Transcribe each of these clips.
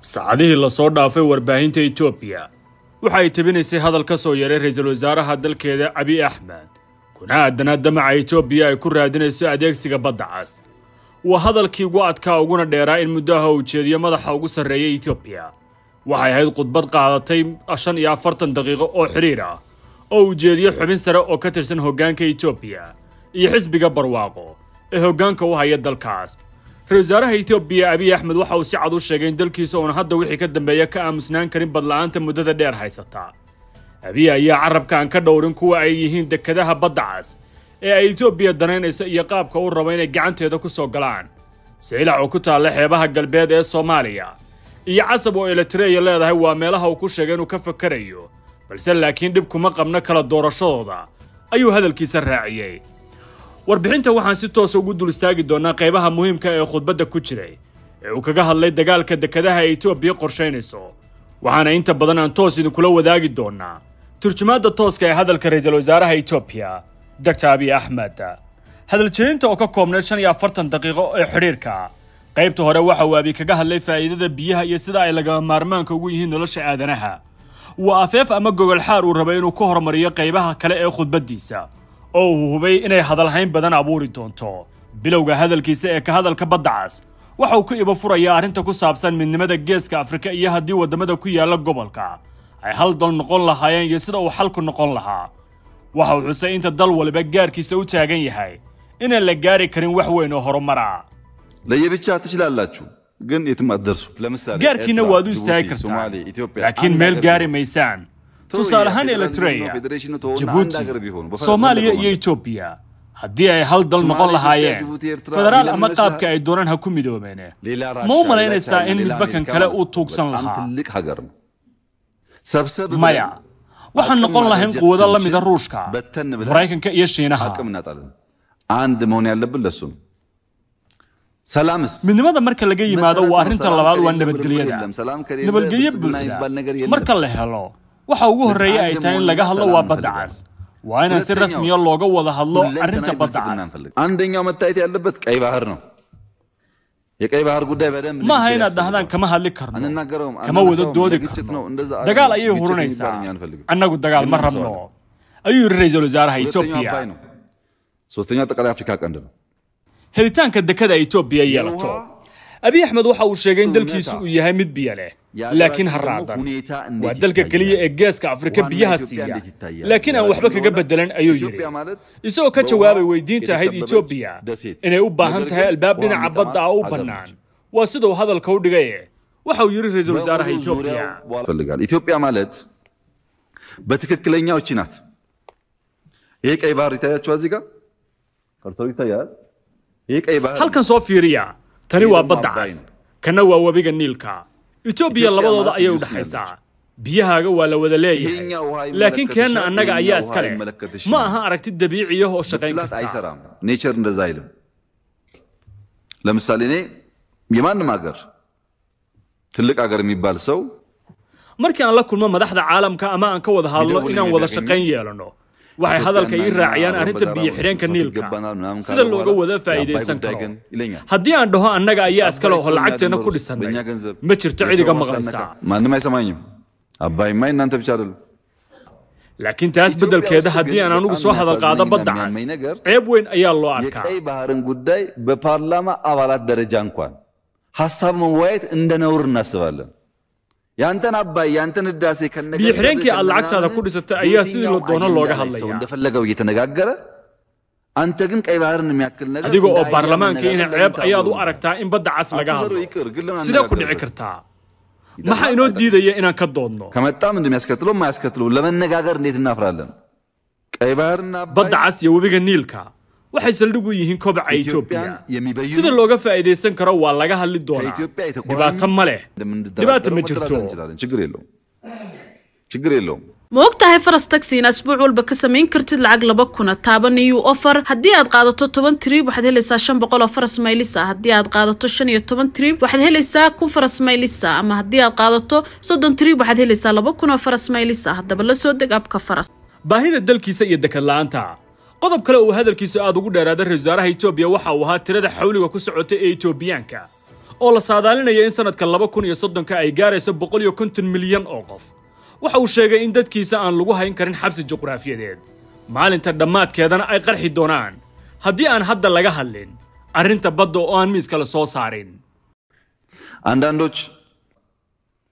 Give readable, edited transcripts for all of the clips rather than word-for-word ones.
Saacadihii la soo dhaafay warbaahinta Itoobiya waxa ay tabinaysay hadal ka soo yeeray ra'iisul wasaaraha dalkeeda Abiy Ahmed, kuna aadanaa damaca Itoobiya ay ku raadinayso adeegsiga badda cas. Waa hadalkii ugu adkaa uguna dheeraa in muddaha uu jeediyo madaxa ugu sarreeya Itoobiya. Waxay ahayd khudbad qaadatay 45 daqiiqo oo xiriir ah oo uu jeediyo xubin sare oo ka tirsan hoggaanka Itoobiya iyo xisbiga barwaaqo ee hoggaanka u haya dalkaas. Ra'iisul wasaaraha Itoobiya Abiy Ahmed waxa uu si cad u sheegay in dalkiisa uuna hadda wixii ka dambeeya ka aamusnaan karin badla'aanta muddada dheer haysata. Abiy ayaa carabka aan ka dhowrin kuwa ay yihiin dekedaha badda cas ee ay Itoobiya danaynayso iyo qaabka uu rabo inay gacanteeda ku soo galaan. Saylac oo ku taalla xeebaha galbeed ee Soomaaliya iyo Casab oo Eritrea leedahay waa meelaha uu ku sheegay inuu ka fakarayo, balse laakiin dhib kuma qabno kala doorashadooda, ayuu hadalkiisa raaciyay. Warbixinta waxaan si toos ugu dul istaagi doonaa qaybaha muhiimka ee khudbadda ku jiray ee uu kaga hadlay dagaalka dekedaha ee Itoobiya qorsheynayso. Waxaana inta badan aan toos idinkula wadaagi doonaa turjumaadda tooska ee hadalka ra'iisul wasaaraha Itoobiya Dr. Abiy Ahmed. Hadal jeedinta oo ka koobnayd 45 daqiiqo ee xiriirka. Qaybta hore waxa uu Abiy kaga hadlay faa'iidada biyaha iyo sida ay lagama maarmaanka ugu yihiin nolosha aadanaha. Waa afeef ama gogol xaar uu rabay inuu ku horumariyo qaybaha kale ee khudbaddiisa, oo uu hubay inay hadalhayn badan abuuri doonto. Bilowga hadalkiisa ee ka hadalka badda cas waxa uu ku ibo furayaa arrinta ku saabsan midnimada geeska Afrika iyo haddii waddamada ku yaalla gobolka ay hal dal noqon lahaayeen iyo sida uu xalku noqon lahaa. Waxa uu xusay inta dal waliba gaarkiisa u taagan yahay inaan la gaari karin wax weyn oo horumar ah. ለየብቻ ትችላላችሁ ግን የትም አትደርሱ። ለምሳሌ gaarkiina waad u istaagi kartaa, laakiin meel gaari maysaan. Tusaale ahaan Eritrea, Djibouti, Soomaaliya iyo Itoobiya haddii ay hal dal noqon lahaayeen, federaal ama qaabka ay doonaan ha ku midoobeen, ma u malaynaysaa in midba kan kale uu tuugsan lahaa? ትልቅ ሀገር ነው። ሰብሰብ Maya, waxaan noqon lahayn quwado la mida Ruushka, በተን ብለን Maraykanka iyo Shiinaha. አቅም እናጣለን። አንድ መሆን ያለብን ለሱ ነው። ሰላምስ Midnimada marka laga yimaado waa arrinta labaad, waa nabadgelyada. Nabadgelyo buuxda marka la helo, waxa ugu horreeya ay tahay in laga hadlo waa badda cas. Waa inaan si rasmiya looga wada hadlo arrinta badda cas. አንደኛው መታየት ያለበት ቀይ ባህር ነው። የቀይ ባህር ጉዳይ በደንብ Ma aha inaad dhahdaan kama hadli karno, አንናገረውም፣ kama wada አናነሳውም፣ doodi ለግጭት karno, ነው፣ እንደዛ dagaal ayay ግጭት hurinaysaa, የሚባል እኛ አንፈልግም። annagu dagaal ma rabno, ayuu yidhi ra'iisul wasaaraha ሁለተኛው Itoobiya. አባይ ነው። ሶስተኛው አጠቃላይ አፍሪካ ቀንድ ነው። Helitaanka dekada Itoobiya yeelato, Abiy Ahmed waxa uu sheegay in dalkiisu uu yahay mid biyo leh laakiin haraadan. ሁኔታ እንዴት Waa dalka keliya ee geeska Afrika ዋና biyaha ኢትዮጵያ siiya እንዴት ይታያል? laakiin aan waxba kaga bedelan, ayuu yidhi, ኢትዮጵያ ማለት isagoo ka በውሃ jawaabay weydiinta ahayd የተከበበች Itoobiya ደሴት inay u baahan ነገር tahay ግን albaab ውሃ dhinaca የሚጠማት badda ah u ሀገር bannaan. ነች። Waa sida uu hadalka u dhigaye, waxa uu yidhi ra'iisul wasaaraha በሙሉ Itoobiya. ዙሪያው ውሃ ይፈልጋል። ኢትዮጵያ ማለት በትክክለኛው እቺ ናት። ይሄ ቀይ ባህር ይታያችኋል። እዚህ ጋር ከርሰሩ ይታያል። ይሄ ቀይ ባህር Halkan soo fiiriya, tani waa Ciidamo badda Abbay cas, kana waa webiga Niilka. Itoobiya Itoobiya labadooda maanta ayay u isku dhaxaysaa. Biyahaaga waa la wada leeyahay, ይሄኛው ውሃ laakiin keenna ይመለከትሻል፣ annaga ይሄኛው ayaa ውሃ iska leh. አይመለከትሽም Ma aha aragti dabiici ah oo shaqayn ብትላት karta. አይሰራም። ኔቸር እንደዛ አይልም። ለምሳሌ እኔ የማንም ሀገር ትልቅ ሀገር የሚባል ሰው Markii aan la kulmo madaxda caalamka ama aan ka wada hadlo Midowga inaan wada Liibiya shaqayn yeelano, waxay hadalka ii raaciyaan arrinta biyo xidheenka Niilka, sida looga wada faa'iidaysan karo. Haddii aan dhaho annaga ayaa iskale oo lacagteena ku dhisannay, ma jirto cid iga maqlaysaa. ማንም አይሰማኝም። አባይማ እናንተ ብቻ አይደለም። Laakiin taas beddelkeeda haddii aan anugu soo hadal qaado badda cas, ceeb weyn ayaa loo arkaa. የቀይ ባህርን ጉዳይ በፓርላማ አባላት ደረጃ እንኳን ሀሳብ መወያየት እንደ ነውር እናስባለን። ያንተን አባይ ያንተን ህዳሴ ከነ Biyo xidheenkii aad lacagtaada ku dhisatay ayaa sidii la doono looga ሰው hadlayaa. እንደፈለገው እየተነጋገረ አንተ ግን ቀይ ባህርን የሚያክል ነገር Adiga እንደ oo አይዲያ baarlamaanka ina መነጋገር ceeb ለምን ayaad u ታብሎ? aragtaa in badda cas laga አትዘሩ hadlo. ይቅር፣ ግን ለምን Sidee ku dhici አነጋገርበት? kartaa? Maxaa inoo diidaya inaan ka doodno? ከመጣም እንደሚያስከትለው የማያስከትለው ለመነጋገር እንዴት እናፍራለን? ቀይ ባህርና አባይ Badda cas iyo webiga Niilka waxay saldhig u yihiin kobaca ኢትዮጵያን Itoobiya. የሚበይኑ Sida looga faa'iidaysan karo waa laga hadli doonaa. ከኢትዮጵያ የተቆራኙ Dhibaato ma leh, እንደምንደራደረው dhibaata ma jirto. መደራደር እንችላለን። ችግር የለውም። ችግር የለውም። Ma og tahay Faras Taxi in asbuuc walba ka samayn kartid lacag 2000? Taaban new offer. Haddii aad qaadato 10 trip, waxaad helaysaa 500 oo faras maylis ah. Haddii aad qaadato 15 trip, waxaad helaysaa 1000 faras maylis ah, ama haddii aad qaadato 30 trip, waxaad helaysaa 2000 oo faras maylis ah. Haddaba la soo deg app-ka Faras. Baahida dalkiisa iyo dekad la'aanta. Qodob kale uu hadalkiisa aad ugu dheeraaday ra'iisul wasaaraha Itoobiya waxa uu ahaa tirada xawliga ku socota ee Itoobiyaanka oo la saadaalinaya in sanadka 2030 ay gaarayso 150 milyan oo qof. Waxa uu sheegay in dadkiisa aan lagu hayn karin xabsi juqraafiyadeed, maalinta dhammaadkeedana ay qarxi doonaan haddii aan hadda laga hadlin arrinta badda oo aan miiska la soo saarin. አንዳንዶች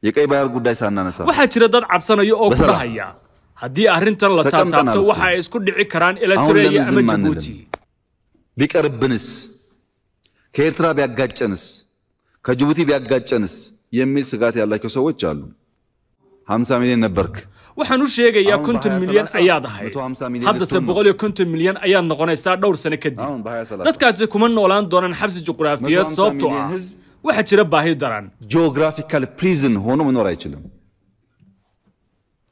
የቀይ ባህር ጉዳይ ሳናነሳ Waxaa jira dad cabsanaya oo ku በሰላም dhahaya haddii arrintan la ተቀምጠናል taabtaabto እኮ። waxa ay isku dhici karaan አሁን Eritrea ለምን ama ዝም አንልም? Jabuuti. ቢቀርብንስ፣ ከኤርትራ ቢያጋጨንስ፣ ከጅቡቲ ቢያጋጨንስ የሚል ስጋት ያላቸው ሰዎች አሉ። 50 ሚሊዮን ነበርክ፣ Waxaan u sheegayaa አሁን 50 በ20 milyan 30 ayaad ahayd, 150 ሚሊዮን haddase ልትሆን ነው። 150 milyan ayaad noqonaysaa dhowr sano kadib. አሁን በ20 30 Dadkaasi kuma noolaan doonaan xabsi juqraafiyeed 150 sababtoo ሚሊዮን ah ህዝብ waxaa jira baahi daran. ጂኦግራፊካል ፕሪዝን ሆኖ መኖር አይችልም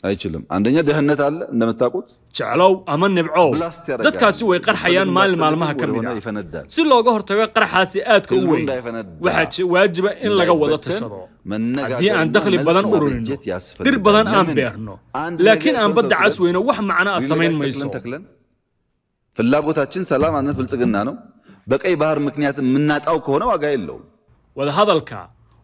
አይችልም። አንደኛ ድህነት አለ እንደምታውቁት፣ Jeclow ama nibcow, ብላስት ያደርጋል። dadkaasi way qarxayaan maalin maalmaha ka mid ወደሆነ ah. ይፈነዳል። Si looga hortago qarxaasi aadka u ህዝቡ weyn, እንዳይፈነዳ waxaa waajiba in laga wada እንዳይበተን tashado. መነጋገርና Haddii aan dakhli መልክ badan ururino, ማበጀት dhir ያስፈልጋል። badan aan ለምን beerno, አንድ laakiin ነገር aan ሰው badda cas ሰብስበን weyno wax macno ah samayn ድንጋይ mayso. ተክለን ተክለን ፍላጎታችን ሰላም፣ አንድነት፣ ብልጽግና ነው። በቀይ ባህር ምክንያት የምናጣው ከሆነ ዋጋ የለውም። Wadahadalka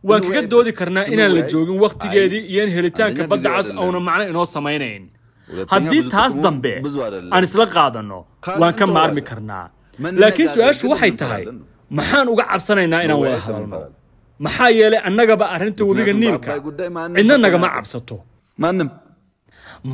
waan kaga ስንወያይበት doodi karnaa inaan la ስንወያይ joogin wakhtigeedii iyo in helitaanka አንደኛ badda ጊዜው cas አይደለም፣ auna macno inoo samaynayn. ሁለተኛ Haddii ብዙ taas ጥቅሙ dambe ብዙ አይደለም። aan isla qaadanno, waan ka ካልን maarmi እንተዋለን። karnaa. መነጋገር Laakiin su-aashu ግን waxay tahay, እንፈራለን ነው። maxaan uga cabsanaynaa inaan wada መወያየት hadalno? እንፈራለን። Maxaa yeelay annagaba arrinta webiga ምክንያቱም Niilka በአባይ ጉዳይ ማንም cidna ፈተና nagama አያውቅም። cabsato. ማንም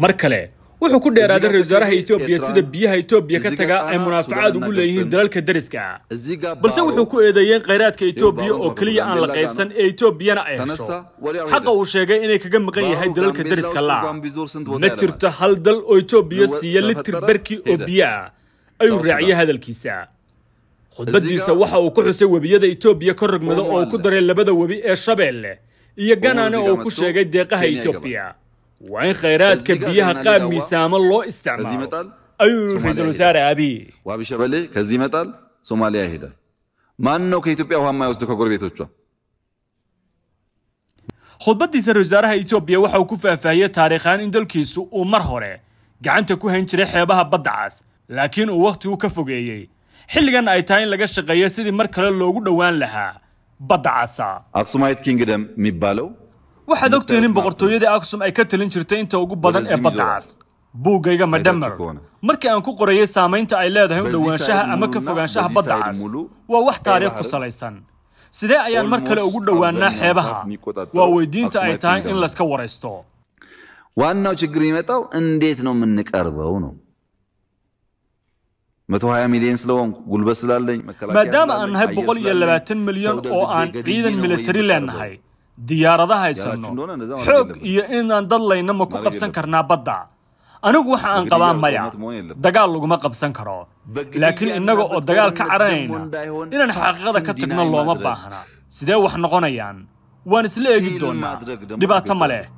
Mar kale wuxuu ku እዚህ dheeraaday ጋር ra-iisul wasaaraha ተከዜ Etoobiya ኤርትራን፣ sida biyaha Etoobiya ka እዚህ ጋር taga ay ጣና munaafacaad ሱዳንና ugu leeyihiin ግብፅን፣ dalalka deriska ah, እዚህ ጋር balse ባሮ wuxuu ku eedeeyeen kheyraadka Etoobiya ባሮ oo keliya aan la ጋምቤላ ጋር qaybsan ነው ee Etoobiyana ay hesho. ተነሳ ወዲያው ሄደ። Xaqa uu sheegay inay kaga maqan ባሮ yahay dalalka ጋምቤላ deriska ውስጥ la እንኳን ቢዞር ስንት ቦታ ma ያለማል። jirto hal dal oo Etoobiya siiya litir ተፈጠረ barki oo ሄደ biyo ah, ayuu ሳውዝ raaciyay ሱዳን። hadalkiisa. እዚህ Khudbadiisa ጋር waxa uu ku xusay webiyada Etoobiya ka rogmada ኦሞ oo ku አለ። daray labada webi ee Shabeelle iyo ኦሞ Ganaane እዚህ ጋር oo ku መጥቶ sheegay deeqaha ኬንያ ይገባል። Etoobiya. Waa in kheyraadka እዚህ ጋር biyaha ገናሌ qaab ዳዋ miisaamo loo ከዚህ isticmaalo, ይመጣል፣ ayuu yidhi ሶማሊያ ra-iisul ይሄዳል። wasaare Abiy. ዋቢ ሸበሌ ከዚህ ይመጣል፣ ሶማሊያ ይሄዳል። ማን ነው ከኢትዮጵያ ውሃ የማይወስደው ከጎረቤቶቿ? Khudbadiisa ra-iisul wasaaraha Etoobiya waxa uu ku faahfaahiyey taariikhaan in dalkiisu uu mar hore gacanta ku hayn jiray xeebaha badda cas, laakiin uu wakhtigu ka fogeeyey, xilligan ay tahay in laga shaqeeyo sidii mar kale loogu dhowaan lahaa badda casa. አክሱማይት ኪንግደም የሚባለው Waxaad ogtihiin in የምታዩት ማፕ ነው። boqortooyadii Aksum ay ka talin jirtay inta ugu badan ee ወደዚህም badda ይዞራል cas. Buuggayga አይታችሁ Madamar ከሆነ markii aan ku qorayay saamaynta ay leedahay u በዚህ dhowaanshaha ሳይድ ama ka ሙሉና fogaanshaha በዚህ badda ሳይድ cas ሙሉ waa wax ቀይ taariikh ku ባህርን salaysan. Sidee ayaan mar kale ugu ኦልሞስት dhowaanaa አብዛኛውን xeebaha? ፓርት Waa የሚቆጣጠረው weydiinta ay አክሱማይት tahay in ኪንግደም ነው። layska waraysto. ዋናው ችግር የሚመጣው እንዴት ነው የምንቀርበው ነው። 120 ሚሊዮን ስለሆንኩ ጉልበት ስላለኝ መከላከያ Maadaama aan ስላለኝ nahay አየር boqol iyo ስላለኝ labaatan ሰው milyan oo ደብድቤ aan ገድዬ ciidan ነው ወይ military የምቀርበው leenahay, diyaarada ያላችሁ haysanno, እንደሆነ እንደዛ ማድረግ xoog የለብንም iyo inaan dadlayna ma ku ማድረግ qabsan የለብንም። karnaa badda? Anigu waxa aan በግድያ qabaa maya, በጦርነት መሆን የለብንም። dagaal laguma qabsan karo, laakiin በግድያና innaga oo dagaal ka በጦርነት ደግሞ caranayna እንዳይሆን inaan xaqiiqada ፋክትን ka tagno ዲናይ looma ማድረግ baahna. Sidee wax noqonayaan waan isla eegi ሲል doonaa, ማድረግ ደግሞ dhibaato ትክክል ma leh. አይደለም።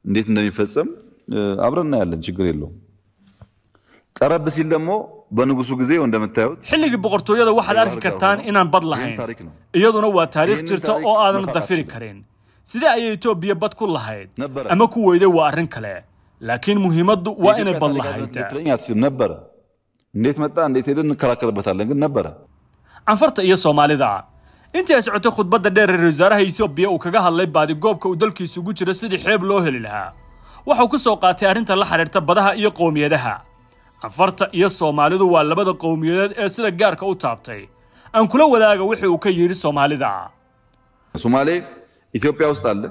እንዴት እንደሚፈጸም አብረን እናያለን። ችግር የለውም። ቀረብ ሲል ደግሞ በንጉሱ ጊዜ እንደምታዩት Xilligii boqortooyada waxaad ቀይ arki ባህር ጋር kartaan ሆኖ inaan bad ይህም lahayn, ታሪክ ነው። iyaduna waa taariikh ይህንን jirta ታሪክ oo aadan መፋቅ dafiri አትችልም karin. Sidee ayay Etoobiya bad ku lahayd ነበረ። ama ku weyday waa arrin kale, laakiin muhiimaddu waa inay የኢትዮጵያ bad ታሪክ አይደለም lahayd. ልትለኝ አትችልም። ነበረ። እንዴት መጣ እንዴት ሄደ እንከራከርበታለን፣ ግን ነበረ። Canfarta iyo Soomaalida. Intii ay socotay khudbadda dheer ee ra-iisul wasaaraha Etoobiya uu kaga hadlay baadigoobka uu dalkiisu ugu jiro sidii xeeb loo heli lahaa, waxauu ku soo qaatay arrinta la xidhiirta badaha iyo qowmiyadaha. Canfarta iyo Soomaalidu waa labada qowmiyadeed ee sida gaarka u taabtay. Aan kula wadaaga wixii uu ka yidhi Soomaalida. ሶማሌ ኢትዮጵያ ውስጥ አለ፣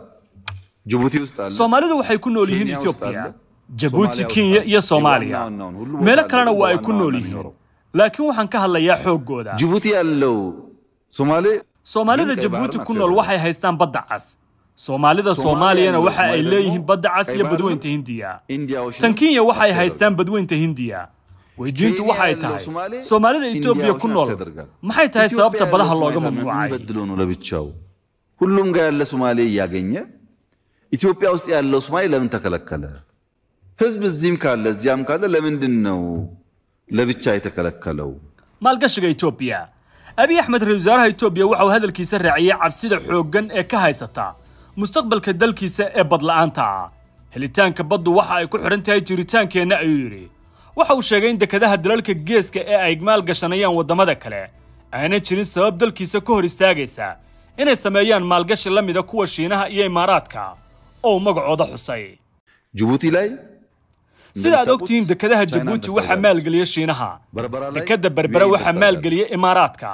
ጅቡቲ ውስጥ አለ፣ Soomaalidu waxay ku nool yihiin ኬንያ ውስጥ Etoobiya, አለ፣ Jabuuti, ሶማሊያ ውስጥ Kenya አለ። iyo የዋና Soomaaliya, ዋናውን ሁሉ ቦታ meelo አለ፣ kalena ግን waa ay በዋና ku ዋና nool yihiin, የሚኖረው laakiin waxaan ka hadlayaa xooggooda. ጅቡቲ ያለው ሶማሌ ግን Soomaalida ቀይ ባህርን Jabuuti ku አክሰስ nool ያደርጋል። waxay haystaan badda cas. Soomaalida ሶማሊያ Soomaaliyana ያለው waxa ሶማሌ ay ደግሞ leeyihiin badda cas ቀይ iyo ባህርን badweynta Hindiya. ኢንዲያ Tan ኦሽንን Kenya waxay አክሰስ ያደርጋል። haystaan badweynta Hindiya. Weydiintu ኬንያ waxay ያለው tahay, ሶማሌ Soomaalida ኢንዲያ Etoobiya ku ኦሽን nool አክሰስ ያደርጋል። maxay tahay ኢትዮጵያ sababta ያለው badaha ሶማሌ looga ታዲያ ምን mamnuucay? በድሎ ነው ለብቻው? ሁሉም ጋር ያለ ሶማሌ እያገኘ ኢትዮጵያ ውስጥ ያለው ሶማሌ ለምን ተከለከለ? ህዝብ እዚህም ካለ እዚያም ካለ ለምንድን ነው ለብቻ የተከለከለው? Maalgashiga Etoobiya. Abiy Axmed, ra-iisul wasaaraha Etoobiya, waxa uu hadalkiisa raaciyey cabsida xooggan ee ka haysata mustaqbalka dalkiisa ee badla'aanta ah. Helitaanka baddu waxa ay ku xidhan tahay jiritaankeenna, ayuu yidhi. Waxa uu sheegay in dekedaha dalalka geeska ee ay maalgashanayaan waddamada kale aanay jirin sabab dalkiisa ka hor istaagaysa Inay sameeyaan maalgashi la mida kuwa Shiinaha iyo Imaaraadka oo magacooda xusay. ጅቡቲ ላይ Sida aad ogtihiin, dekedaha Jabuuti waxaa maalgeliya Shiinaha, dekadda Berbera waxaa maalgeliya Imaaraadka.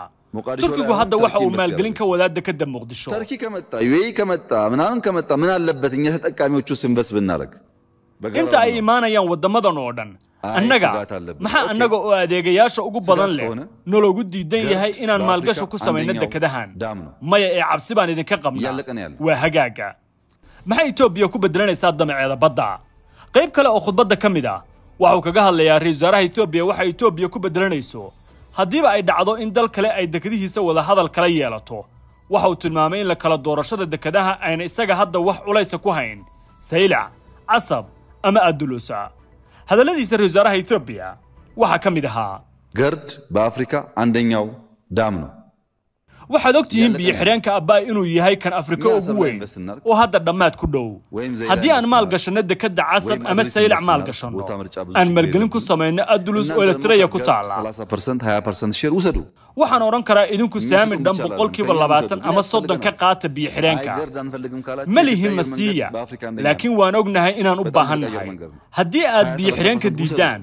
Turkigu hadda waxa uu maalgelin ka wadaa dekadda Muqdisho. ተርኪ ከመጣ ዩኤኢ ከመጣ ምናምን ከመጣ ምን አለበት እኛ ተጠቃሚዎቹ invest ብናደርግ? Inta ay imaanayaan waddamadan oo dhan, annaga maxaa annaga oo adeegayaasha ugu badan leh nologu diidan yahay inaan maalgashi ku samayno dekadahan? Maya ee cabsi baan idinka qabnaa? Waa hagaaga. Maxay Itoobiya ku bedelanaysaa damaceeda badda? Qayb kale oo khudbadda ka mid ah waxa uu kaga hadlayaa ra-iisul wasaaraha Itoobiya waxa Itoobiya ku bedelanayso haddiiba ay dhacdo in dal kale ay dekadihiisa wada hadal kala yeelato. Waxa uu tilmaamay in la kala doorashada dekadaha ayna isaga hadda wax culaysa ku hayn Saylac, Casab ama Adulusa. Hadalladiisa ra-iisul wasaaraha Itoobiya waxaa ka mid ahaa: ገርድ በአፍሪካ አንደኛው ዳም ነው። Waxaad ogtihiin biyo xidheenka Abbaay inuu yahay kan Afrika ugu weyn oo hadda dhammaad ku dhow. Haddii aan maalgashanno dekadda Casab ama Saylac maalgashanno, aan maalgelin ku samayno Adulus oo Eritrea ku taala, 30% 20% share ውሰዱ። waxaan odhan karaa idinku saami dhan 20% ama 30 ka qaata biyo xidheenka. Ma lihin masiiya, laakiin waan ognahay inaan u baahannahay. Haddii aad biyo xidheenka diidaan,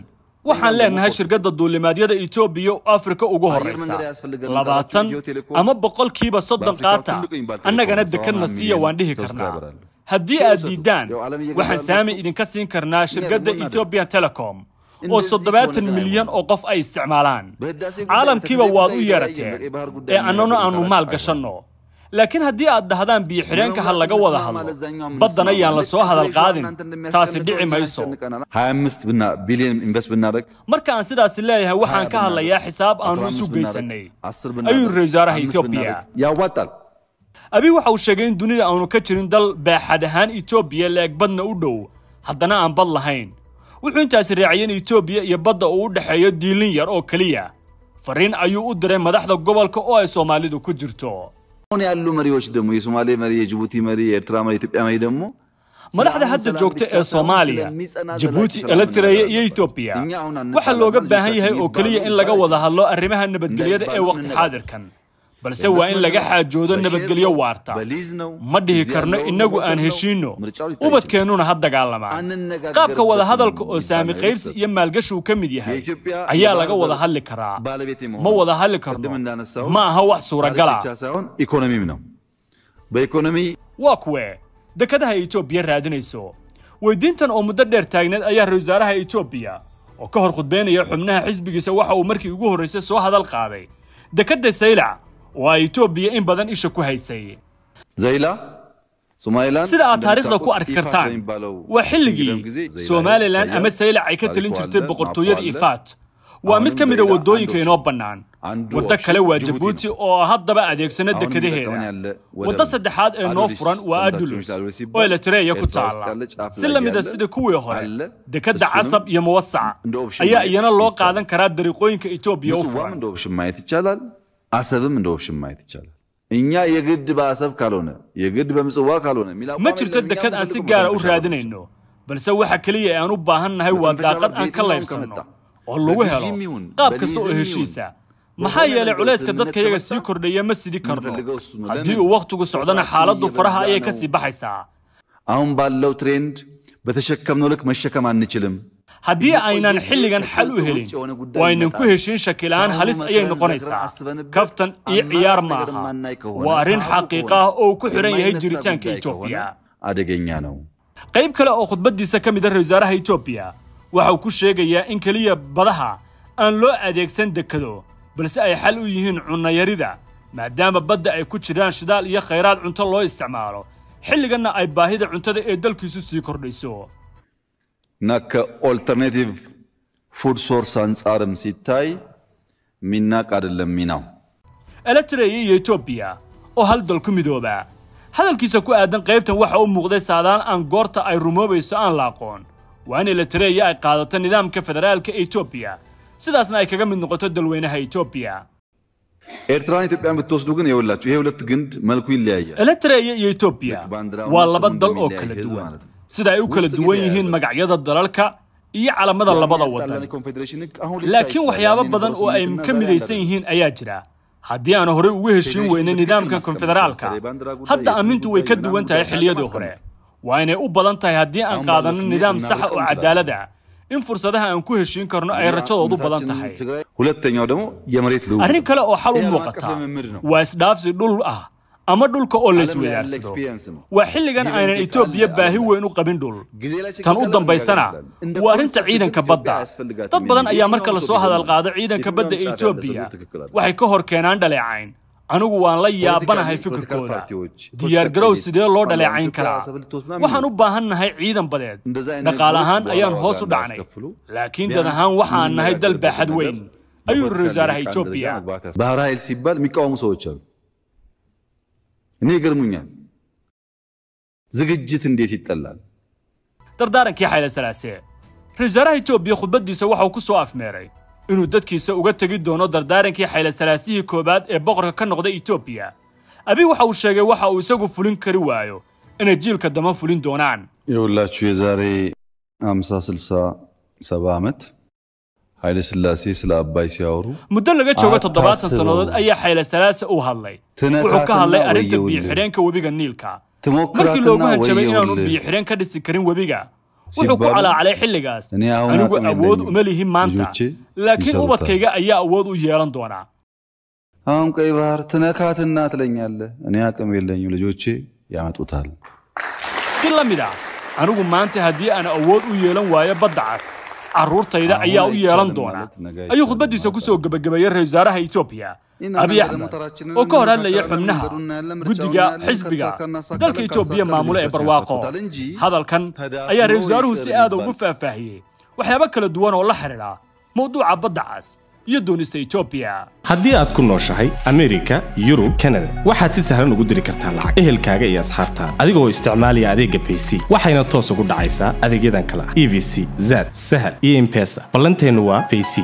waxaan leenahay shirkadda duulimaadyada Itoobiya oo Afrika ugu horreysa, 20 ama 30% qaata, annagana dekadna siiya waan dhihi karnaa. Haddii aad diidaan, waxaan saami idinka siin karnaa shirkadda Ethiopian Telecom oo 70 milyan oo qof ay isticmaalaan. Caalamkiiba waad u yeerateen ee annana aanu maal gashanno. Laakiin haddii aad dhahdaan biyo xidheenka ha laga wada hadlo, baddana yaan la soo hadal qaadin, taasi dhici mayso. 25 ቢሊዮን invest ብናደርግ Marka aan sidaasi leeyahay, waxaan ka hadlayaa xisaab aanu isu geysanay, ayuu ra-iisul wasaaraha Etoobiya. ያዋጣል። Abiy waxa uu sheegay in dunida aanu ka jirin dal baaxad ahaan Itoobiya la-eg, badna u dhow, haddana aan bad lahayn. Wuxuu intaasi raaciyay in Itoobiya iyo badda uu u dhexeeyo diilin yar oo keliya. Fariin ayuu u diray madaxda gobolka oo ay Soomaalidu ku jirto. አሁን ያሉ መሪዎች ደግሞ የሶማሌ መሪ፣ የጅቡቲ መሪ፣ የኤርትራ መሪ፣ የኢትዮጵያ መሪ ደግሞ Madaxda hadda joogta ee Soomaaliya, Jabuuti, Eritrea iyo Etoobiya waxaa looga baahan yahay oo keliya in laga wada hadlo arrimaha nabadgelyada ee waqti xaadirkan, balse waa in laga xaajoodo nabadgelyo waarta. Ma dhihi karno innagu aan heshiinno, ubadkeennuna ha dagaalamaan. Qaabka wada hadalka oo saami qaybsi iyo maalgashi uu ka mid yahay ayaa laga wada hadli karaa. Ma wada hadli karno ma aha wax suuragala. ብቻ ሳይሆን ኢኮኖሚም ነው። በኢኮኖሚ Waa kuwee dekadaha Itoobiya raadinayso? Weydiintan oo muddo dheer taagneed ayaa ra-iisul wasaaraha Itoobiya oo ka hor khudbeynaya xubnaha xisbigiisa waxa uu markii ugu horreysay soo hadal qaaday dekadda Saylac oo ay Itoobiya in badan isha ku haysay. ዘይላ ሶማሊላንድ Sida aad taariikhda ku arki kartaan, waa xilligii Somalilan ama Saylac ay ka talin jirtay boqortooyada Ifaat. Waa mid ka mid a waddooyinka inoo bannaan. Waddo kale waa Jabuuti oo haddaba adeegsana dekadaheeda. Waddo saddexaad ee noo furan waa Adulus oo Eritrea ku taala. Si la mid a sida kuwii hore, dekadda Casab iyo Muwasac ayaa iyana loo qaadan karaa dariiqooyinka Itoobiya u ምጽዋም furan. እንደ ኦፕሽን ማየት ይቻላል። አሰብም እንደ ኦፕሽን ማየት ይቻላል። እኛ የግድ በአሰብ ካልሆነ የግድ በምጽዋ ካልሆነ የሚል አቋም Ma jirto የለም። እኛ dekad aan si የምንፈልገው gaara u መተንፈሻ በር ብቻ። raadinayno, balse waxa keliya ee aan u baahannahay waa daaqad aan ka laydhsanno oo lagu helo qaab kasta oo heshiisa. Maxaa yeelay culayska dadkayaga sii kordhaya ma sidi karno. Haddii uu wakhtigu socdona, xaaladdu faraha ayay ka sii baxaysaa. አሁን ባለው ትሬንድ በተሸከምነው ልክ መሸከም አንችልም። Haddii aynan xilligan xal u helin oo aynan ku heshiin, shaki la'aan halis ayay noqonaysaa. Kaftan iyo ciyaar ma aha, waa arrin xaqiiqa ah oo uu ku xidhan yahay jiritaanka Itoobiya. አደገኛ ነው። Qayb kale oo khudbadiisa ka mid ah, ra-iisul wasaaraha Itoobiya waxa uu ku sheegayaa in keliya badaha aan loo adeegsan dekado, balse ay xal u yihiin cunnayarida, maadaama badda ay ku jiraan shidaal iyo khayraad cunto loo isticmaalo, xilliganna ay baahida cuntada ee dalkiisu sii kordhayso. እና ከኦልተርኔቲቭ ፉድ ሶርስ አንጻርም ሲታይ የሚናቅ አይደለም ሚናው። Eritrea iyo Etoobiya oo hal dal ku midooba. Hadalkiisa ku aadan qaybtan waxa uu muuqday saadaan aan goorta ay rumoobayso aan la aqoon. Waa in Eritrea ay qaadato nidaamka federaalka Etoobiya, sidaasna ay kaga mid noqoto dalweynaha Etoobiya. ኤርትራን ኢትዮጵያን ብትወስዱ ግን ይኸውላችሁ ይሄ ሁለት ግንድ መልኩ ይለያያል። Eritrea iyo Etoobiya waa laba dal oo kala duwan, sida ay u kala duwan yihiin magacyada dalalka iyo calamada labada waddan, ኮንፌዴሬሽን ህግ አሁን ሊታይ laakiin ይችላል። waxyaabo ያኔ badan oo ay የነበረው ka ስሜትና ዛሬ midaysan አንድ yihiin ayaa jira. Haddii aan horey ugu heshiin weynay nidaamka konfederaalka, hadda ammintu way ka duwan tahay xilliyadii hore. Waa inay u badan tahay haddii aan qaadanno nidaam saxa oo cadaalad ah in fursadaha aan ku heshiin karno ay rajadoodu badan tahay. ሁለተኛው ደግሞ የመሬት ልውውጥ Arrin kale oo xal u muuqata waa isdhaafsi dhul ah ama dhulka oo la isweydaarsado. Waa xilligan aynan Itoobiya baahi weyn u qabin dhul. Tan u dambaysana waa arrinta ciidanka badda. Dad badan ayaa marka lasoo hadal qaado ciidanka badda ee Itoobiya waxay ka hor keenaan dhaleecayn. Anigu waan la yaabanahay fikirkooda. Diyaargarow sidee loo dhaleecayn karaa? Waxaan u baahannahay ciidan badeed. Dhaqaale ahaan ayaan hoos u dhacnay, laakiin dad ahaan waxaan nahay dal baaxad weyn, ayuu yidhi ra'iisul wasaaraha Itoobiya. ባህር ኃይል ሲባል የሚቃወሙ ሰዎች አሉ። እኔ ይገርሙኛል። ዝግጅት እንዴት ይጠላል? Dardaarankii Xayle Salaase. Ra-iisul wasaaraha Itoobiya khudbaddiisa waxa uu ku soo afmeeray inuu dadkiisa uga tegi doono dardaarankii Xayle Salaasihii koowaad ee boqorka ka noqday Itoobiya. Abi waxa uu sheegay waxa uu isagu fulin kari waayo inay jiilka dama fulin doonaan. ይኸውላችሁ የዛሬ 50 60 70 ዓመት ኃይለ ሥላሴ ስለ አባይ ሲያወሩ Muddo laga joogo 70 sannadood ayaa Xayle Salaase uu hadlay. Wuxuu ka hadlay arrinta biyo-xidheenka webiga Niilka. Markii loogu hanjabay inaanu biyo-xidheen ka dhisi karin webiga, wuxuu ku calaacalay xilligaas: anigu awood uma lihin maanta, laakiin ubadkayga ayaa awood u yeelan doonaa. አሁን ቀይ ባህር ትነካትና ትለኛለህ። እኔ አቅም የለኝም፣ ልጆቼ ያመጡታል። Si la mid ah, anigu maanta haddii aan awood u yeelan waayo badda cas, carruurtayda ayaa u yeelan doona, ayuu khudbaddiisa ku soo gebagabeeyey ra-iisul wasaaraha Itoobiya Abiy Axmed oo ka hor hadlaya xubnaha guddiga xisbiga dalka Itoobiya maamula ee Barwaaqo. Hadalkan ayaa ra-iisul wasaaruhu si aada ugu faahfaahiyey waxyaabo kala duwan oo la xidhiidha mawduuca badda cas iyo doonista Itoobiya. Haddii aad ku nooshahay Amerika, Yurub, Kanada, waxaad si sahlan ugu diri kartaa lacag ehelkaaga iyo asxaabtaada adigoo isticmaalaya adeegga Bayc, waxayna toos ugu dhacaysaa adeegyadan kale ah EVC, Zad, Sahal iyo Impesa. Ballanteennu waa Bayc.